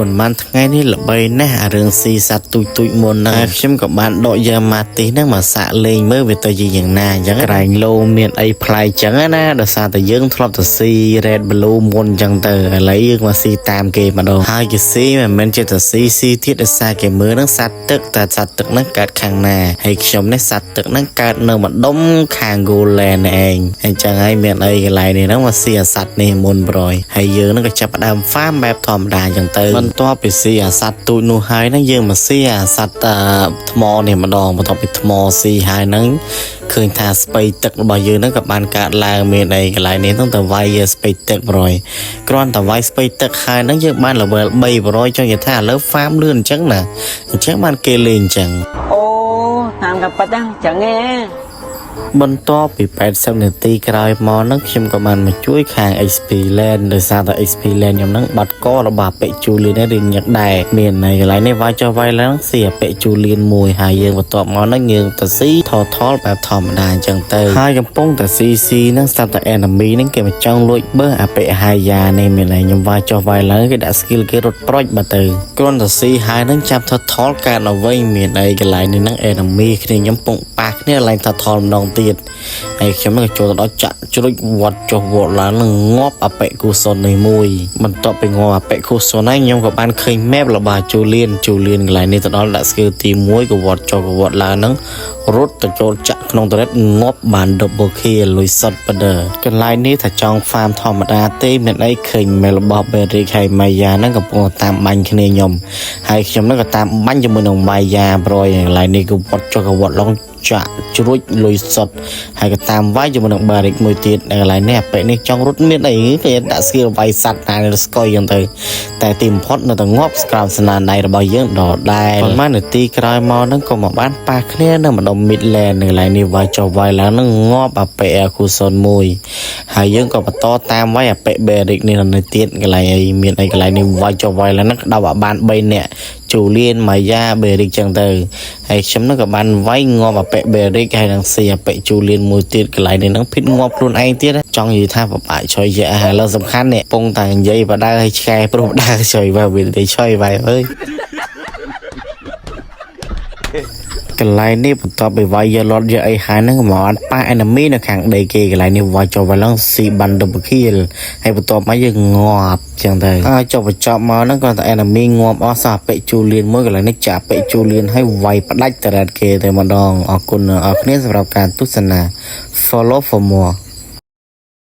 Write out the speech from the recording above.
ប៉ុន្មានថ្ងៃនេះល្បីណាស់អារឿងស៊ីសត្វទូចទូចមុនហ្នឹងហើយខ្ញុំក៏បានដកយកម៉ាទីសហ្នឹងមកសាក់លេងមើលវាទៅជាយ៉ាងណាអញ្ចឹងក្រែងលោមានអីប្លែកចឹងណាដោយសារតែយើងធ្លាប់ទៅស៊ី Red Blue មុនអញ្ចឹងទៅឥឡូវយើងមកស៊ីតាមគេម្ដងហើយគេស៊ីមិនមែនជាទៅស៊ីស៊ីទៀតដោយសារគេមើលហ្នឹងសត្វទឹកតែសត្វទឹកហ្នឹងកើតខាងណាហើយខ្ញុំនេះសត្វទឹកហ្នឹងកើតនៅម្ដុំខាង Goland ឯងហើយចឹងហើយមានអីកន្លែងនេះហ្នឹងមកស៊ីអាសត្វនេះមុនប្រយហើយយើងហ្នឹងក៏ចាប់ផ្ដើម farm បែបធម្មតាអញ្ចឹងទៅបន្ទាប់ពីស៊ីអាសត្វទូចនោះហើយហ្នឹងយើងមកស៊ីអាសត្វអឺថ្មនេះម្ដងបន្ទាប់ពីថ្មស៊ីហើយហ្នឹងឃើញថាស្ពៃទឹករបស់យើងហ្នឹងក៏បានកើតឡើងមានអីកន្លែងនេះហ្នឹងទៅវាយស្ពៃទឹកប្រយគ្រាន់តែវាយស្ពៃទឹកហើយហ្នឹងយើងបាន level 3ប្រយចង់និយាយថាឥឡូវ farm លឿនអញ្ចឹងណាអញ្ចឹងបានគេលេងអញ្ចឹង អូតាមកាប៉ិតហ្នឹងចឹងឯង បន្ទាប់ពី80នាទីក្រោយមកហ្នឹងខ្ញុំក៏បានមកជួយខាង XP Lane ដោយសារតែ XP Lane ខ្ញុំហ្នឹងបាត់ករបស់ពេជូលៀននេះរៀងញឹកដែរមាននៅកន្លែងនេះវាយចុះវាយឡើងស៊ីអពេជូលៀនមួយហើយយើងបន្ទាប់មកហ្នឹងយើងទៅស៊ីថថលបែបធម្មតាអញ្ចឹងទៅហើយកំពុងតែស៊ីស៊ីហ្នឹងស្រាប់តែ enemy ហ្នឹងគេមកចង់លួចបើអពេហាយ៉ានេះមានហើយខ្ញុំវាយចុះវាយឡើងគេដាក់ skill គេរត់ប្រុចបាត់ទៅគ្រាន់តែស៊ីហើយហ្នឹងចាប់ថថលកើតមកវិញមានអីកន្លែងនេះហ្នឹង enemy គ្នាខ្ញុំពងប៉ះគ្នាឡើងថថលម្ដងទៀតហើយខ្ញុំក៏ចូលទៅដល់ចាក់ជ្រុចវត្តចុះវត្តឡើងនឹងងាប់អបិកុសលនេះមួយបន្ទាប់ពីងាប់អបិកុសលហើយខ្ញុំក៏បានឃើញ map របស់ជូលៀនជូលៀនកន្លែងនេះទៅដល់ដាក់ skill ទី1ក៏វត្តចុះក៏វត្តឡើងហ្នឹងរត់ទៅចូលចាក់ក្នុង turret ងាប់បាន double kill លុយសុតបដឺកន្លែងនេះថាចង់ farm ធម្មតាទេមានអីឃើញ map របស់ Berry ហើយ Maya ហ្នឹងកំពុងតាមបាញ់គ្នាខ្ញុំហើយខ្ញុំហ្នឹងក៏តាមបាញ់ជាមួយនឹង Maya ប្រយកន្លែងនេះក៏វត្តចុះក៏វត្តឡើងចាក់ជ្រួចលុយសុតហើយក៏តាមវាយជាមួយនឹងបារិកមួយទៀតនៅកន្លែងនេះអាប៉ិនេះចង់រត់មានអីគេដាក់ skill វាយសัตว์ណាស្កុយចឹងទៅតែទីបំផុតនៅតែងាប់ស្ក្រោមស្នាដៃរបស់យើងដដែលប៉ុន្មាននាទីក្រោយមកហ្នឹងក៏មកបានប៉ះគ្នានៅម្ដុំ mid lane នៅកន្លែងនេះវាយចុះវាយឡើងហ្នឹងងាប់អាប៉ិអាគូសុនមួយហើយយើងក៏បន្តតាមវាយអាប៉ិបេរិកនេះនៅទៀតកន្លែងអីមានអីកន្លែងនេះវាយចុះវាយឡើងហ្នឹងក្តោបឲ្យបាន3នាក់ជូលៀនម៉ាយ៉ាបេរិកចឹងទៅហើយខ្ញុំហ្នឹងក៏បានវាយងាប់អាប៉ិបេរិកហើយនឹងស៊ីអាប៉ិជូលៀនមួយទៀតកន្លែងនេះហ្នឹងភិតងាប់ខ្លួនឯងទៀតចង់និយាយថាពិបាកឆុយជាឥឡូវសំខាន់នេះពងតែនិយាយបដៅឲ្យឆ្កែព្រោះបដៅឆុយបើវាទេឆុយវាយអើយកន្លែងនេះបន្ទាប់ពីវាយយកលត់យកអីហើយហ្នឹងមកអត់ប៉ះ enemy នៅខាងដីគេកន្លែងនេះវាយចូលវាយឡើងស៊ីបាន double kill ហើយបន្ទាប់មកយើងងាប់ចឹងទៅហើយចុះបញ្ចប់មកហ្នឹងគាត់តែ enemy ងាប់អស់សោះពេជូលៀនមួយកន្លែងនេះចាក់ពេជូលៀនហើយវាយផ្ដាច់ turret គេតែម្ដងអរគុណអរគ្នាសម្រាប់ការទស្សនា follow for more.